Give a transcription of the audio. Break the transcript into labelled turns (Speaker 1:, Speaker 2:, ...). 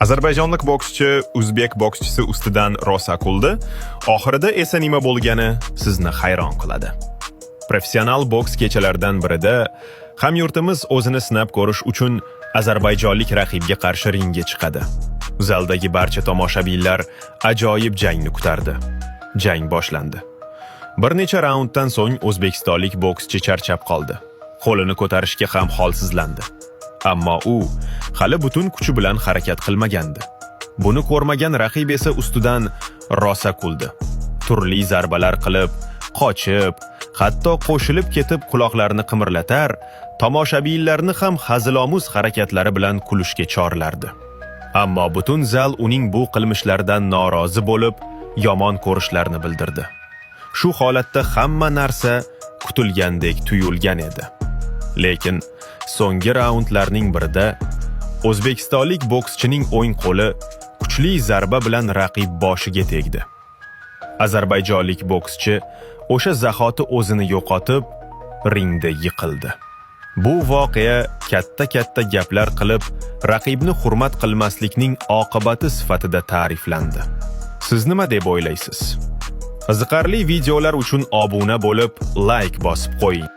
Speaker 1: Ozarbayjonlik bokschi o'zbek bokschisi ustidan rosa kuldi. Oxirida esa nima bo'lgani sizni hayron qiladi. Professional boks kechalaridan birida hamyurtimiz o'zini sinab ko'rish uchun ozarbayjonlik raqibga qarshi ringga chiqadi. Zaldagi barcha tomoshabinlar ajoyib jangni kutardi. Jang boshlandi. Bir necha raunddan so'ng o'zbekistonlik bokschi charchab qoldi. Qo'lini ko'tarishga ham holsizlandi. Ammo u hali butun kuchi bilan harakat qilmagandi. Buni ko'rmagan raqib esa ustidan rosa kuldi. Turli zarbalar qilib, qochib, hatto qo'shilib ketib quloqlarini qimirlatar, tomoshabinlarni ham hazilomuz harakatlari bilan kulishga chorlardi. Ammo butun zal uning bu qilmishlaridan norozi bo'lib, yomon ko'rishlarini bildirdi. Shu holatda hamma narsa kutilgandek tuyulgan edi. Lekin so'nggi raundlarning birida o'zbekistonlik bokschining o'ng qo'li kuchli zarba bilan raqib boshiga tegdi. Ozarbayjonlik bokschi o'sha zahoti o'zini yo'qotib, ringda yiqildi. Bu voqea katta-katta gaplar qilib, raqibni hurmat qilmaslikning oqibati sifatida ta'riflandi. Siz nima deb o'ylaysiz? Qiziqarli videolar uchun obuna bo'lib, layk bosib qo'ying.